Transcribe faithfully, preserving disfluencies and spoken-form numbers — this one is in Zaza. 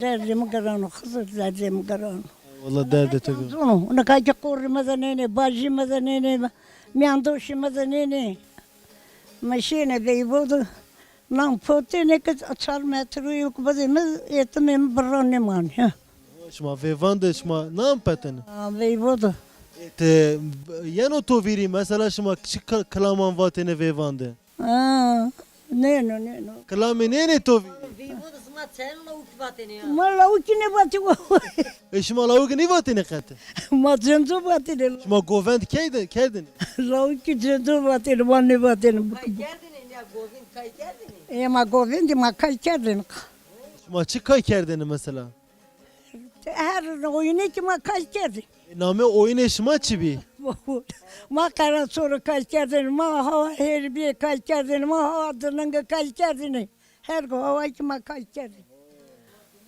Derdê mi giran o, Xizir, derdê mi giran o. Wala derdê to giran. Zono, nika ki qorrî mi de nênê, bajî mi de nênê, mîyandoşî mi de nênê. Mi şînê veyvo de, nan potênê ki çar metroyêk bidê mi, êtimê mi birra nêmanê. Şima veyvan de şima nan petênê? Ha, veyvo de. E, ti yeno to vîrî, mesela şima çi kil-, kilaman vatênê veyvan de? Ha, nêno, nêno. Kilamê nênê to vîrî? Veyvo de şima çend lawik vatênê ya? Ma lawikî nêvatê. E, şima lawikî nêvatênê qet? Ma cendo vatênê. Şima govend key de, kerdênê? Lawikî cendo vatênê, ma nêvatênê. Kay kerdênê, ya govend kay kerdênê? E, ma govendî, ma kay kerdênê. Şima çi kay kerdênê mesela? Her oyunê ki ma kay kerdênê. E, namê oyunê şima çi bî? Ma qeraçoro kay kerdênê, ma hawa herbîye kay kerdênê, ma hawa dilinge kay kerdênê. Her go hawayî ki ma kay kerdênê.